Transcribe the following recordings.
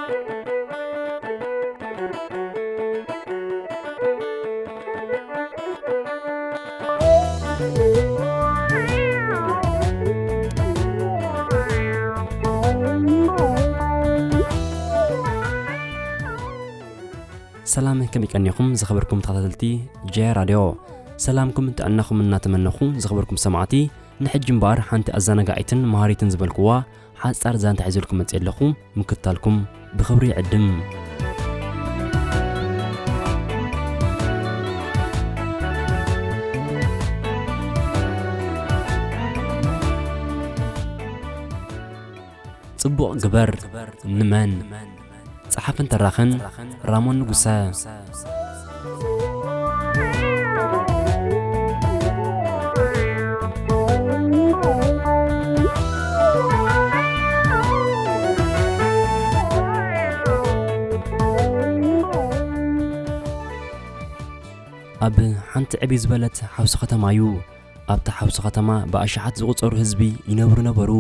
ሰላም፣ ከመይ ቀኒኹም ዝኸበርኩም ተኸታተልቲ ጀያ ራድዮ? ሰላምኩም ጥዕናኹም እናተመነኹ፣ ዝኸበርኩም ሰማዕቲ፣ ንሕጂ እምበኣር ሓንቲ ኣዘናጋዒትን መሃሪትን ዝበልኩዋ ሓጻር ዛንታ ሒዘልኩም መጽእ ኣለኹ። ምክታልኩም ብኽብሪ ይዕድም። ጽቡቕ ግበር። ንመን? ጸሓፍን ተራኽን ራሞን ንጉሰ። ኣብ ሓንቲ ዕብይ ዝበለት ሓውሲ ከተማ እዩ። ኣብታ ሓውሲ ከተማ ብኣሽሓት ዝቑጸሩ ህዝቢ ይነብሩ ነበሩ።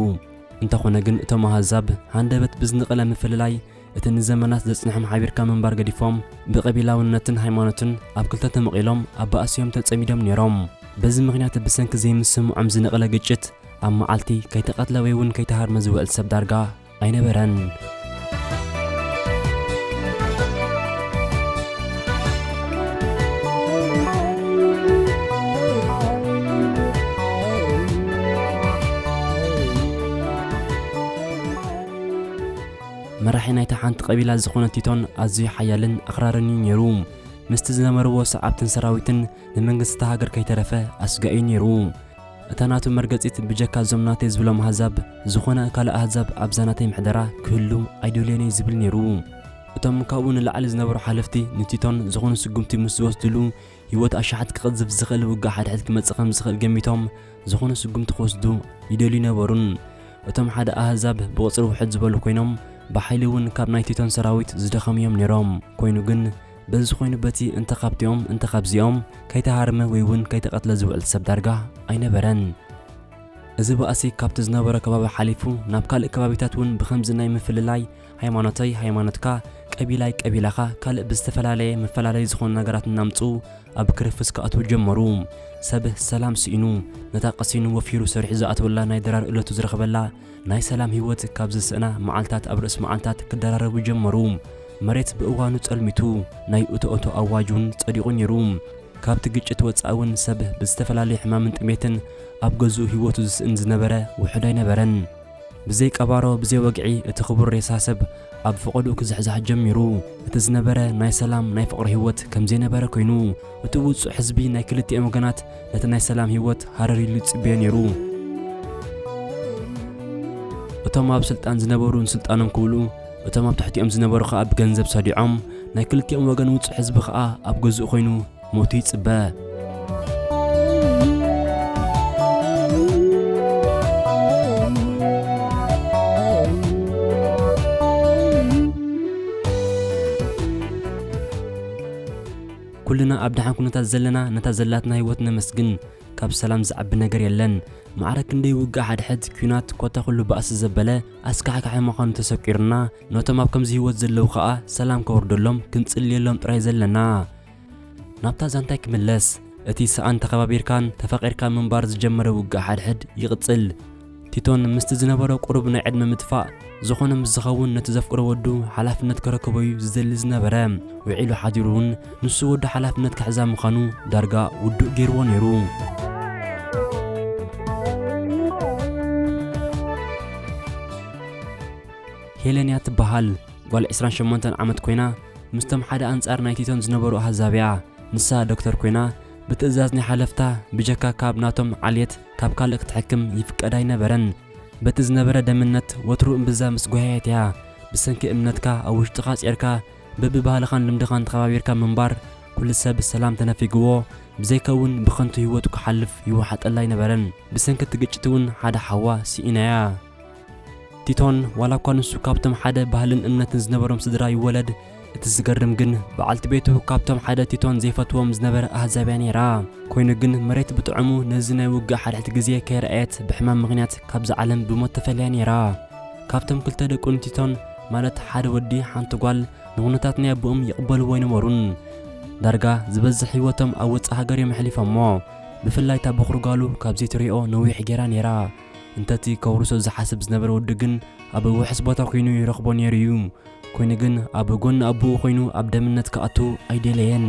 እንተኾነ ግን እቶም ኣህዛብ ሃንደበት ብዝነቐለ ምፍልላይ እቲ ንዘመናት ዘጽንሖም ሓቢርካ ምንባር ገዲፎም ብቐቢላውነትን ሃይማኖትን ኣብ ክልተ ተመቒሎም ኣብ ባእሲ እዮም ተጸሚዶም ነይሮም። በዚ ምኽንያት ብሰንኪ ዘይምስምዖም ዝነቐለ ግጭት ኣብ መዓልቲ ከይተቐትለ ወይ እውን ከይተሃርመ ዝውዕል ሰብ ዳርጋ ኣይነበረን። መራሒ ናይታ ሓንቲ ቀቢላ ዝኾነ ቲቶን ኣዝዩ ሓያልን ኣኽራርን እዩ ነይሩ። ምስቲ ዝነበርዎ ሰዓብትን ሰራዊትን ንመንግስቲ እታ ሃገር ከይተረፈ ኣስጋኢ እዩ ነይሩ። እታ ናቱ መርገጺት ብጀካ እዞም ናተይ ዝብሎም ኣህዛብ ዝኾነ ካልእ ኣህዛብ ኣብዛ ናተይ ምሕደራ ክህሉ ኣይደልዮን እየ ዝብል ነይሩ። እቶም ካብኡ ንላዕሊ ዝነበሩ ሓለፍቲ ንቲቶን ዝኾነ ስጉምቲ ምስ ዝወስድሉ ህይወት ኣሽሓት ክቐዝፍ ዝኽእል ውግእ ሓድሕድ ክመጽእ ከም ዝኽእል ገሚቶም ዝኾነ ስጉምቲ ክወስዱ ይደልዩ ነበሩን። እቶም ሓደ ኣህዛብ ብቑጽሪ ውሑድ ዝበሉ ኮይኖም ብሓይሊ እውን ካብ ናይ ቲቶን ሰራዊት ዝደኸሙ እዮም ነይሮም። ኮይኑ ግን በዚ ኮይኑ በቲ እንተ ካብቲኦም እንተ ካብዚኦም ከይተሃርመ ወይ እውን ከይተቐትለ ዝውዕል ሰብ ዳርጋ ኣይነበረን። እዚ ባእሲ ካብቲ ዝነበሮ ከባቢ ሓሊፉ ናብ ካልእ ከባቢታት እውን ብኸምዚ ናይ ምፍልላይ ሃይማኖተይ ሃይማኖትካ፣ ቀቢላይ ቀቢላኻ፣ ካልእ ብዝተፈላለየ መፈላለዪ ዝኾኑ ነገራት እናምጽኡ ኣብ ክርፍስ ክኣትዉ ጀመሩ። ሰብ ሰላም ስኢኑ፣ ነታ ቀሲኑ ወፊሩ ሰሪሑ ዝኣትወላ ናይ ድራር እለቱ ዝረኸበላ ናይ ሰላም ህይወት ካብ ዝስእና መዓልታት ኣብ ርእሲ መዓልታት ክደራረቡ ጀመሩ። መሬት ብእዋኑ ጸልሚቱ፣ ናይ እቶ እቶ ኣዋጅ እውን ጸዲቑ ነይሩ። ካብቲ ግጭት ወጻኢ እውን ሰብ ብዝተፈላለዩ ሕማምን ጥሜትን ኣብ ገዝኡ ህይወቱ ዝስእን ዝነበረ ውሑድ ኣይነበረን። ብዘይ ቀባሮ፣ ብዘይ ወግዒ እቲ ክቡር ሬሳ ሰብ ኣብ ፈቐድኡ ክዝሕዛሕ ጀሚሩ። እቲ ዝነበረ ናይ ሰላም፣ ናይ ፍቕሪ ህይወት ከም ዘይነበረ ኮይኑ፣ እቲ ውጹዕ ህዝቢ ናይ ክልቲኦም ወገናት ነቲ ናይ ሰላም ህይወት ሃረር ኢሉ ይጽበዮ ነይሩ። እቶም ኣብ ስልጣን ዝነበሩ ንስልጣኖም ክብሉ፣ እቶም ኣብ ትሕቲኦም ዝነበሩ ኸኣ ብገንዘብ ሰዲዖም፣ ናይ ክልቲኦም ወገን ውጹዕ ህዝቢ ኸኣ ኣብ ገዝኡ ኮይኑ ሞቱ ይጽበ። ኩልና ኣብ ደሓን ኩነታት ዘለና ነታ ዘላትና ህይወት ነመስግን። ካብ ሰላም ዝዓቢ ነገር የለን። ማዕረ ክንደይ ውግእ ሓድሕድ፣ ኲናት፣ ኮታ ኩሉ ባእሲ ዘበለ ኣስካሕካሒ ምዃኑ ተሰኪሩና፣ ነቶም ኣብ ከምዚ ህይወት ዘለዉ ኸኣ ሰላም ከወርደሎም ክንጽልየሎም ጥራይ ዘለና። ናብታ ዛንታይ ክምለስ። እቲ ሰኣን ተኸባቢርካን ተፋቒርካን ምንባር ዝጀመረ ውግእ ሓድሕድ ይቕጽል። ቲቶን ምስቲ ዝነበሮ ቁሩብ ናይ ዕድመ ምጥፋእ፣ ዝኾነ ምስ ዝኸውን ነቲ ዘፍቅሮ ወዱ ሓላፍነት ከረክቦ እዩ ዝደሊ ዝነበረ። ውዒሉ ሓዲሩ እውን ንሱ ወዱ ሓላፍነት ክሕዛ ምዃኑ ዳርጋ ውዱእ ገይርዎ ነይሩ። ሄለንያ ትበሃል። ጓል ዕስራን ሸሞንተን ዓመት ኮይና፣ ምስቶም ሓደ ኣንጻር ናይ ቲቶን ዝነበሩ ኣህዛብ እያ። ንሳ ዶክተር ኮይና፣ ብትእዛዝ ናይ ሓለፍታ፣ ብጀካ ካብ ናቶም ዓልየት ካብ ካልእ ክትሕክም ይፍቀድ ኣይነበረን። በቲ ዝነበረ ደምነት፣ ወትሩ እምብዛ ምስ ጓህየት እያ። ብሰንኪ እምነትካ ኣብ ውሽጥኻ ጼርካ፣ በብባህልኻን ልምድኻን ተኸባቢርካ ምንባር፣ ኩሉ ሰብ ሰላም ተነፊግዎ፣ ብዘይከውን ብኸንቱ ህይወቱ ክሓልፍ ይወሓጠላ ኣይነበረን። ብሰንኪ እቲ ግጭት እውን ሓደ ሓዋ ስኢናያ። ቲቶን፣ ዋላ እኳ ንሱ ካብቶም ሓደ ባህልን እምነትን ዝነበሮም ስድራ ይወለድ፣ እቲ ዝገርም ግን፣ በዓልቲ ቤቱ ካብቶም ሓደ ቲቶን ዘይፈትዎም ዝነበረ ኣህዛብ እያ ነይራ። ኮይኑ ግን፣ መሬት ብጥዑሙ ነዚ ናይ ውግእ ሓድሕድ ግዜ ከይረኣየት፣ ብሕማም ምኽንያት ካብዛ ዓለም ብሞት ተፈልያ ነይራ። ካብቶም ክልተ ደቁ ንቲቶን፣ ማለት ሓደ ወዲ ሓንቲ ጓል ንኹነታት ናይ ኣቦኦም ይቕበልዎ ኣይነበሩን። ዳርጋ ዝበዝሕ ህይወቶም ኣብ ወጻኢ ሃገር እዮም ኣሕሊፎሞ። ብፍላይ እታ በኹሪ ጓሉ ካብዚ ትሪኦ ነዊሕ ጌራ ነይራ። እንተቲ ከውርሶ ዝሓስብ ዝነበረ ወዲ ግን ኣብ ውሑስ ቦታ ኮይኑ ይረኽቦ ነይሩ እዩ። ኮይኑ ግን ኣብ ጎኒ ኣቦኡ ኮይኑ ኣብ ደምነት ክኣቱ ኣይደለየን።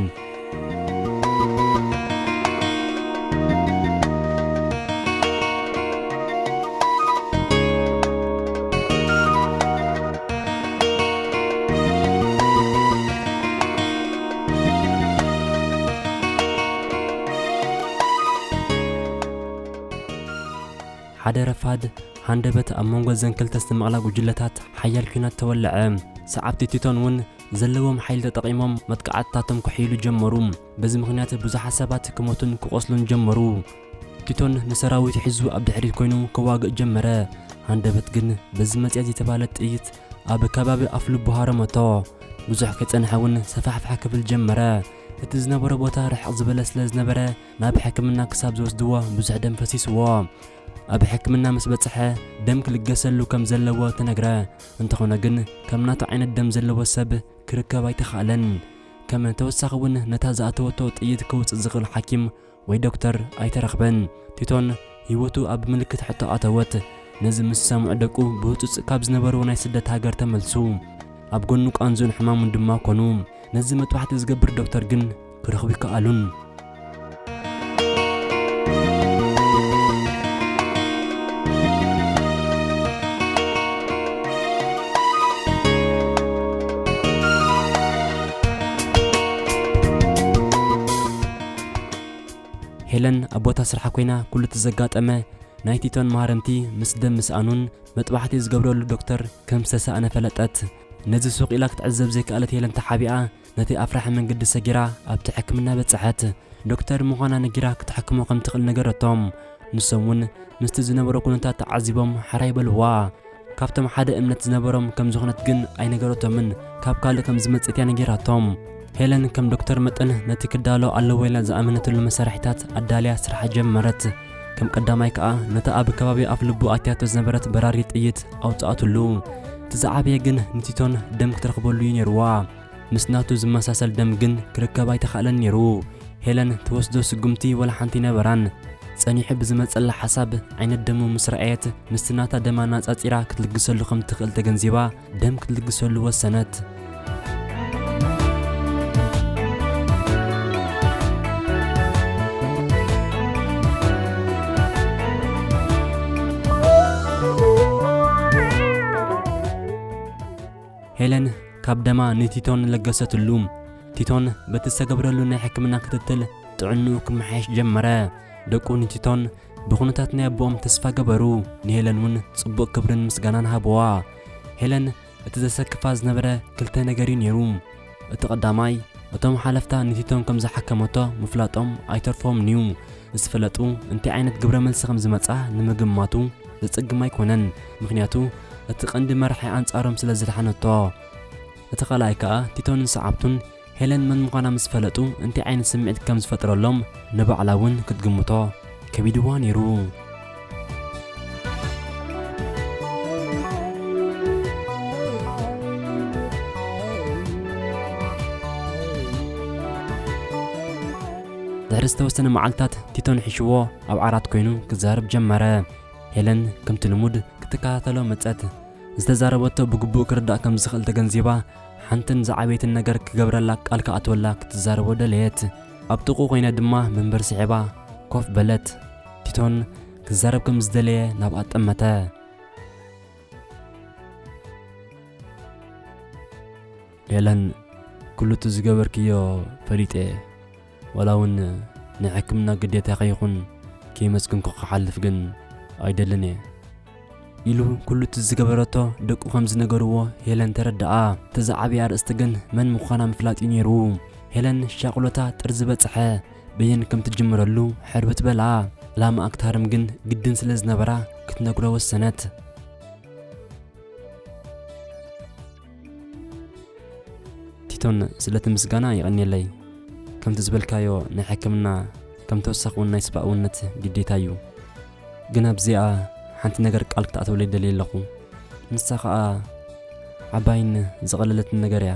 ሓደ ረፋድ ሃንደበት ኣብ መንጎ እዘን ክልተ ዝተመቕላ ጉጅለታት ሓያል ኲናት ተወለዐ። ሰዓብቲ ቲቶን እውን ዘለዎም ሓይሊ ተጠቒሞም መጥቃዕትታቶም ክሕይሉ ጀመሩ። በዚ ምኽንያት ብዙሓት ሰባት ክሞቱን ክቖስሉን ጀመሩ። ቲቶን ንሰራዊት ሒዙ ኣብ ድሕሪት ኮይኑ ክዋግእ ጀመረ። ሃንደበት ግን በዚ መጽያ ዝተባህለት ጥይት ኣብ ከባቢ ኣፍልቡ ሃረመቶ። ብዙሕ ከይጸንሐ እውን ሰፋሕፋሕ ክብል ጀመረ። እቲ ዝነበሮ ቦታ ርሕቕ ዝበለ ስለ ዝነበረ ናብ ሕክምና ክሳብ ዝወስድዎ ብዙሕ ደም ፈሲስዎ። ኣብ ሕክምና ምስ በጽሐ ደም ክልገሰሉ ከም ዘለዎ ተነግረ። እንተኾነ ግን ከም ናቱ ዓይነት ደም ዘለዎ ሰብ ክርከብ ኣይተኻእለን። ከም ተወሳኺ እውን ነታ ዝኣተወቶ ጥይት ከውጽእ ዝኽእል ሓኪም ወይ ዶክተር ኣይተረኽበን። ቲቶን ህይወቱ ኣብ ምልክት ሕቶ ኣተወት። ነዚ ምስ ሰምዑ ደቁ ብህጹጽ ካብ ዝነበርዎ ናይ ስደት ሃገር ተመልሱ። ኣብ ጎኑ ቃንዙን ሕማሙን ድማ ኮኑ። ነዚ መጥባሕቲ ዝገብር ዶክተር ግን ክረኽቡ ይከኣሉን። ሄለን ኣብ ቦታ ስርሓ ኮይና ኩሉ እቲ ዘጋጠመ ናይ ቲቶን መሃረምቲ ምስ ደም ምስኣኑን መጥባሕቲ ዝገብረሉ ዶክተር ከም ዝተሳእነ ፈለጠት። ነዚ ሱቕ ኢላ ክትዕዘብ ዘይከኣለት ሄለን ተሓቢኣ ነቲ ኣፍራሒ መንገዲ ሰጊራ ኣብቲ ሕክምና በጽሐት። ዶክተር ምዃና ነጊራ ክትሕክሞ ከም ትኽእል ነገረቶም። ንሶም እውን ምስቲ ዝነበሮ ኩነታት ተዓዚቦም ሕራይ በልዋ። ካብቶም ሓደ እምነት ዝነበሮም ከም ዝኾነት ግን ኣይነገረቶምን፣ ካብ ካልእ ከም ዝመጸት እያ ነጊራቶም። ሄለን ከም ዶክተር መጠን ነቲ ክዳሎ ኣለዎ ኢላ ዝኣመነትሉ መሳርሒታት ኣዳልያ ስርሓ ጀመረት። ከም ቀዳማይ ከኣ ነታ ኣብ ከባቢ ኣፍ ልቡ ኣትያቶ ዝነበረት በራሪ ጥይት ኣውጽኣትሉ። እቲ ዝዓበየ ግን ንቲቶን ደም ክትረኽበሉ እዩ ነይርዋ። ምስ ናቱ ዝመሳሰል ደም ግን ክርከብ ኣይተኻእለን ነይሩ። ሄለን ትወስዶ ስጉምቲ ወላ ሓንቲ ኣይነበራን። ጸኒሑ ብዝመጸላ ሓሳብ ዓይነት ደሙ ምስ ረኣየት፣ ምስቲ ናታ ደም ኣነጻጺራ ክትልግሰሉ ከም ትኽእል ተገንዚባ፣ ደም ክትልግሰሉ ወሰነት። ሄለን ካብ ደማ ንቲቶን ለገሰትሉ። ቲቶን በቲ ዝተገብረሉ ናይ ሕክምና ክትትል ጥዕንኡ ክመሓየሽ ጀመረ። ደቁ ንቲቶን ብኹነታት ናይ ኣቦኦም ተስፋ ገበሩ። ንሄለን እውን ጽቡቕ ክብርን ምስጋናን ሃብዋ። ሄለን እቲ ዘሰክፋ ዝነበረ ክልተ ነገር እዩ ነይሩ። እቲ ቀዳማይ፣ እቶም ሓለፍታ ንቲቶን ከም ዝሓከመቶ ምፍላጦም ኣይተርፎምን እዩ። ምስ ፈለጡ እንታይ ዓይነት ግብረ መልሲ ከም ዝመጻ ንምግማቱ ዘጸግም ኣይኮነን። ምኽንያቱ እቲ ቀንዲ መራሒ ኣንጻሮም ስለ ዝደሓነቶ። እቲ ካልኣይ ከኣ ቲቶንን ሰዓብቱን ሄለን መን ምዃና ምስ ፈለጡ እንታይ ዓይነት ስምዒት ከም ዝፈጥረሎም ንባዕላ እውን ክትግምቶ ከቢድዋ ነይሩ። ድሕሪ ዝተወሰነ መዓልታት ቲቶን ሒሽዎ ኣብ ዓራት ኮይኑ ክዛረብ ጀመረ። ሄለን ከምቲ ልሙድ ክትከታተሎ መጸት። ዝተዛረበቶ ብግቡእ ክርዳእ ከም ዝኽእል ተገንዚባ፣ ሓንትን ዝዓበየትን ነገር ክገብረላ ቃል ክኣትወላ ክትዛረቦ ደለየት። ኣብ ጥቕኡ ኮይና ድማ መንበር ስዒባ ኮፍ በለት። ቲቶን ክዛረብ ከም ዝደለየ ናብኣ ጠመተ። ሄለን፣ ኩሉ እቲ ዝገበርክዮ ፈሊጠ እየ። ዋላ እውን ናይ ሕክምና ግዴታ ከይኹን ከይመስግንኩ ክሓልፍ ግን ኣይደልን እየ። ኢሉ ኩሉ እቲ ዝገበረቶ ደቁ ከም ዝነገርዎ ሄለን ተረድኣ። እቲ ዝዓበየ ኣርእስቲ ግን መን ምዃና ምፍላጥ እዩ ነይሩ። ሄለን ሻቕሎታ ጥርዚ በጽሐ። በየን ከም ትጅምረሉ ሕርብት በላ። ዕላማኣ ክትሃርም ግን ግድን ስለ ዝነበራ ክትነግሮ ወሰነት። ቲቶን፣ ስለቲ ምስጋና የቐንየለይ። ከምቲ ዝበልካዮ ናይ ሕክምና ከም ተወሳኺ እውን ናይ ሰብኣውነት ግዴታ እዩ። ግን ኣብዚኣ ሓንቲ ነገር ቃል ክትኣትወለይ ደልየ ኣለኹ። ንሳ ኸኣ ዓባይን ዝቐለለትን ነገር እያ።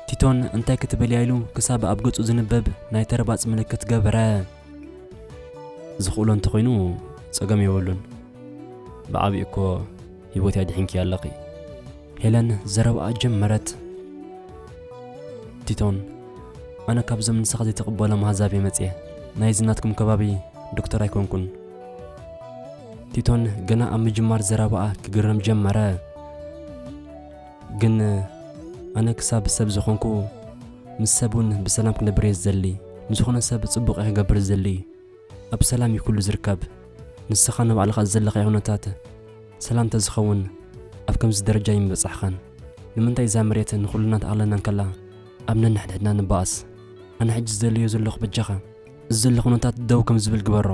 ቲቶን እንታይ ክትብል እያ ኢሉ ክሳብ ኣብ ገጹ ዝንበብ ናይ ተርባጽ ምልክት ገበረ። ዝኽእሎ እንተኾይኑ ጸገም የብሉን። ብዓቢኡ እኮ ህይወት ኣድሒንኪ ኣለኺ። ሄለን ዘረባኣ ጀመረት። ቲቶን፣ ኣነ ካብዞም ንስኻ ዘይትቕበሎም ኣህዛብ እየ መጽየ። ናይዚ ናትኩም ከባቢ ዶክተር ኣይኮንኩን። ቲቶን ገና ኣብ ምጅማር ዘረባኣ ክግረም ጀመረ። ግን ኣነ ክሳብ ሰብ ዝኾንኩ ምስ ሰብ እውን ብሰላም ክነብር እየ ዝደሊ። ንዝኾነ ሰብ ጽቡቕ እየ ክገብር ዝደሊ። ኣብ ሰላም እዩ ኩሉ ዝርከብ። ንስኻ ንባዕልኻ ዘለኻዮ ኩነታት ሰላም ተዝኸውን ኣብ ከምዚ ደረጃ ኣይምበጻሕኻን። ንምንታይ እዛ መሬት ንኹልና ትኣኽለና እንከላ ኣብ ነንሕድሕድና ንበኣስ? ኣነ ሕጂ ዝደልዮ ዘለኹ በጃኻ እዚ ዘሎ ኩነታት ደው ከም ዝብል ግበሮ።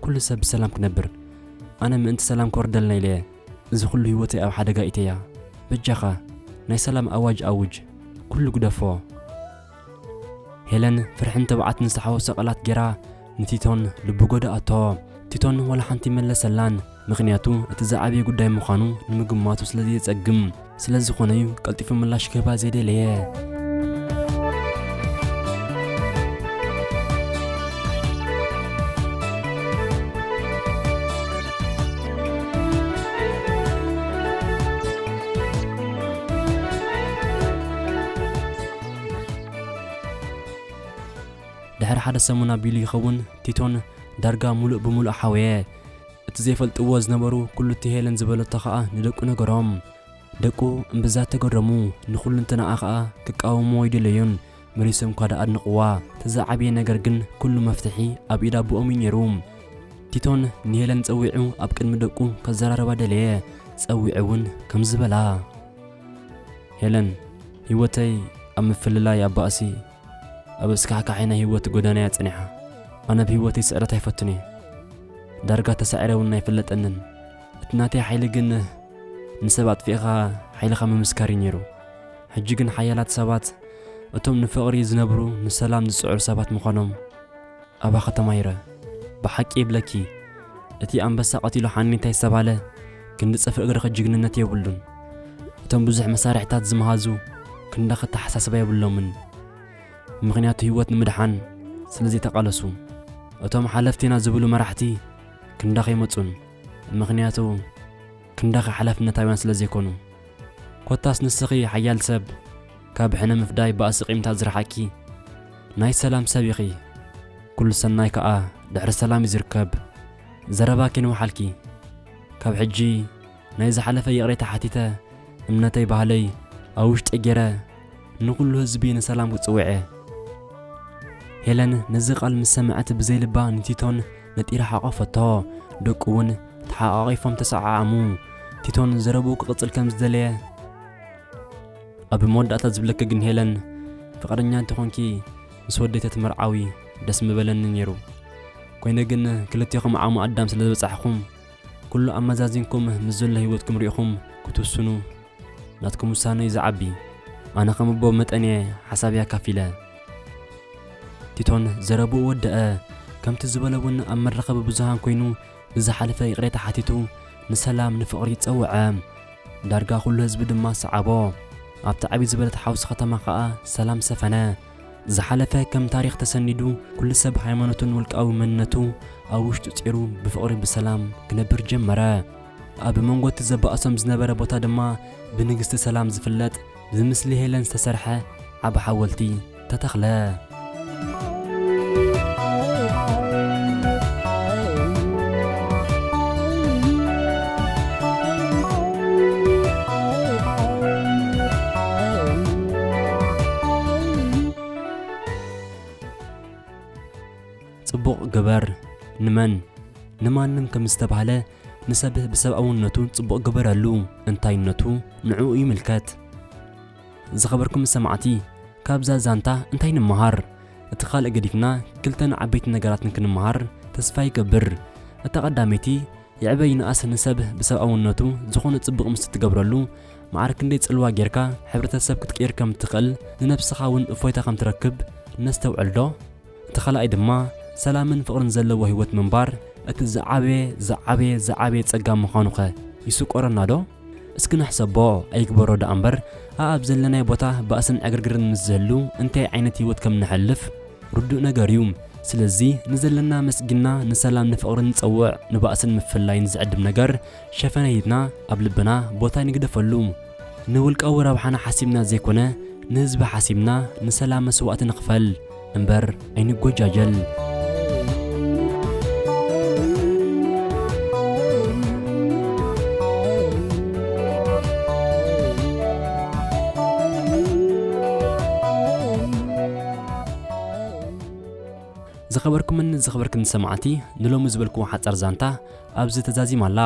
ኩሉ ሰብ ብሰላም ክነብር። ኣነ ምእንቲ ሰላም ክወርደልና ኢለ እየ እዚ ኩሉ ህይወተይ ኣብ ሓደጋ ኢተያ። በጃኻ ናይ ሰላም ኣዋጅ ኣውጅ። ኩሉ ግደፎ። ሄለን ፍርሕን ትብዓትን ዝተሓወሶ ቃላት ጌራ ንቲቶን ልቡ ጎዳኣቶ። ቲቶን ዋላ ሓንቲ ይመለሰላን፣ ምኽንያቱ እቲ ዝዓበየ ጉዳይ ምዃኑ ንምግማቱ ስለ ዘየጸግም። ስለ ዝኾነ እዩ ቀልጢፉ ምላሽ ክህባ ዘይደለየ። ድሕሪ ሓደ ሰሙን ኣቢሉ ይኸውን፣ ቲቶን ዳርጋ ምሉእ ብምሉእ ሓወየ። እቲ ዘይፈልጥዎ ዝነበሩ ኩሉ እቲ ሄለን ዝበለቶ ኸኣ ንደቁ ነገሮም። ደቁ እምብዛ ተገረሙ፣ ንኹልንትናኣ ኸኣ ክቃወምዎ ኣይደለዩን። መሊሶም እኳ ደኣ ኣድንቕዋ። እቲ ዝዓበየ ነገር ግን ኩሉ መፍትሒ ኣብ ኢድ ኣቦኦም እዩ ነይሩ። ቲቶን ንሄለን ጸዊዑ ኣብ ቅድሚ ደቁ ከዘራርባ ደለየ። ጸዊዑ እውን ከምዚ በላ። ሄለን፣ ህይወተይ ኣብ ምፍልላይ፣ ኣብ ባእሲ፣ ኣብ እስካሕካሒ ናይ ህይወት ጎደና እያ ጸኒሓ። ኣነ ብህይወተይ ስዕረት ኣይፈቱን እየ። ዳርጋ ተሳዒረ እውን ኣይፍለጠንን። እቲ ናተይ ሓይሊ ግን ንሰብ ኣጥፊእኻ ሓይልኻ ምምስካር እዩ ነይሩ። ሕጂ ግን ሓያላት ሰባት እቶም ንፍቕሪ ዝነብሩ፣ ንሰላም ዝጽዕሩ ሰባት ምዃኖም ኣባኺ ተማሂረ። ብሓቂ ይብለኪ፣ እቲ ኣንበሳ ቀቲሉ ሓኒታይ ዝተባህለ ክንዲ ጽፍሪ እግርኺ ጅግንነት የብሉን። እቶም ብዙሕ መሳርሒታት ዝመሃዙ ክንዳኺ ኣተሓሳስባ የብሎምን። ምኽንያቱ ህይወት ንምድሓን ስለ ዘይተቓለሱ። እቶም ሓለፍቲና ዝብሉ መራሕቲ ክንዳኺ ኣይመጹን። ምኽንያቱ ክንዳኺ ሓላፍነታውያን ስለ ዘይኮኑ። ኮታስ ንስኺ ሓያል ሰብ፣ ካብ ሕነ ምፍዳይ ባእሲ ቂምታ ዝረሓቂ ናይ ሰላም ሰብ ኢኺ። ኩሉ ሰናይ ከኣ ድሕሪ ሰላም እዩ ዝርከብ። ዘረባ ከይንውሓልኪ፣ ካብ ሕጂ ናይ ዝሓለፈ ይቕሬታ ሓቲተ፣ እምነተይ ባህለይ ኣብ ውሽጢ ገይረ ንኹሉ ህዝቢ ንሰላም ክጽውዕ እየ። ሄለን ነዚ ቃል ምስ ሰምዐት ብዘይ ልባ ንቲቶን ነጢራ ሓቆፈቶ። ደቁ እውን ተሓቋቒፎም ተሰዓዓሙ። ቲቶን ዘረብኡ ክቕጽል ከም ዝደለየ ኣብ መወዳእታ ዝብለኪ ግን ሄለን፣ ፍቓደኛ እንተኾንኪ ምስ ወደይ ተትምርዓዊ ደስ ምበለኒ ነይሩ። ኮይነ ግን ክልቴኹም ዓቕሚ ኣዳም ስለ ዝበጻሕኹም፣ ኩሉ ኣመዛዚንኩም ምስ ዘሎ ህይወትኩም ርኢኹም ክትውስኑ ናትኩም ውሳነ እዩ ዝዓቢ። ኣነ ከም ኣቦ መጠን እየ ሓሳበይ ኣካፊለ። ቲቶን ዘረብኡ ወደአ። ከምቲ ዝበለ እውን ኣብ መራኸቢ ብዙሃን ኮይኑ ብዝሓለፈ ይቕሬታ ሓቲቱ ንሰላም ንፍቕሪ ጸውዐ። ዳርጋ ኩሉ ህዝቢ ድማ ሰዓቦ። ኣብቲ ዓብዪ ዝበለት ሓውሲ ከተማ ኸኣ ሰላም ሰፈነ። ዝሓለፈ ከም ታሪኽ ተሰኒዱ፣ ኩሉ ሰብ ሃይማኖቱን ውልቃዊ መንነቱ ኣብ ውሽጡ ጺሩ ብፍቕሪ ብሰላም ክነብር ጀመረ። ኣብ መንጎ እቲ ዘባእሶም ዝነበረ ቦታ ድማ ብንግስቲ ሰላም ዝፍለጥ ብምስሊ ሄለን ዝተሰርሐ ዓቢ ሓወልቲ ተተኽለ። ጽቡቕ ግበር። ንመን? ንማንም ከም ዝተባህለ፣ ንሰብ ብሰብኣውነቱ ጽቡቕ ግበረሉ፣ እንታይነቱ ንዕኡ ይምልከት። ዝኸበርኩም ሰማዕቲ፣ ካብዛ ዛንታ እንታይ ንምሃር? እቲ ካልእ ገዲፍና፣ ክልተን ዓበይቲ ነገራትን ክንምሃር ተስፋ ይገብር። እታ ቀዳመይቲ፣ ይዕበ ይንኣስ ንሰብ ብሰብኣውነቱ ዝኾነ ጽቡቕ ምስ እትገብረሉ፣ ማዕረ ክንደይ ጽልዋ ጌርካ ሕብረተሰብ ክትቅይር ከም እትኽእል፣ ንነብስኻ እውን እፎይታ ከም ትረክብ ነስተውዕል ዶ? እቲ ካልኣይ ድማ፣ ሰላምን ፍቕርን ዘለዎ ህይወት ምንባር እቲ ዝዓበየ፣ ዝዓበየ፣ ዝዓበየ ጸጋ ምዃኑኸ ይስቆረና ዶ? እስኪ ንሕሰቦ፣ ኣይግበሮ ደኣ እምበር፣ ኣኣብ ዘለናይ ቦታ ባእስን ዕግርግርን ምስ ዝህሉ እንታይ ዓይነት ህይወት ከም ንሕልፍ ርዱእ ነገር እዩ። ስለዚ ንዘለና መስጊና ንሰላም ንፍቕርን ንጸውዕ፣ ንባእስን ምፍላይን ዝዕድም ነገር ሸፈነ ሂብና ኣብ ልብና ቦታ ንግደፈሉ። ንውልቃዊ ረብሓና ሓሲብና ዘይኮነ ንህዝቢ ሓሲብና ንሰላም መስዋእቲ ንኽፈል እምበር ኣይንጎጃጀል። ዝኸበርኩምን ዝኸበርክን ሰማዕቲ፣ ንሎሚ ዝበልክዎ ሓጻር ዛንታ ኣብዚ ተዛዚማ ኣላ።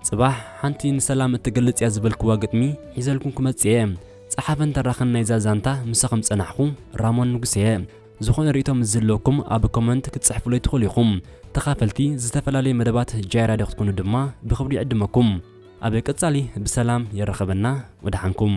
ጽባሕ ሓንቲ ንሰላም እትገልጽ እያ ዝበልክዋ ግጥሚ ሒዘልኩም ክመጽእ እየ። ጸሓፍን ተራኽን ናይዛ ዛንታ ምሳኹም ጸናሕኹ ራሞን ንጉስ እየ። ዝኾነ ርእይቶ ምስ ዝህልወኩም ኣብ ኮመንት ክትጽሕፉለይ ትኽእሉ ኢኹም። ተኻፈልቲ ዝተፈላለዩ መደባት ጃይ ራድዮ ክትኮኑ ድማ ብኽብሪ ይዕድመኩም። ኣብ ቀጻሊ ብሰላም የራኽበና። ወደሓንኩም።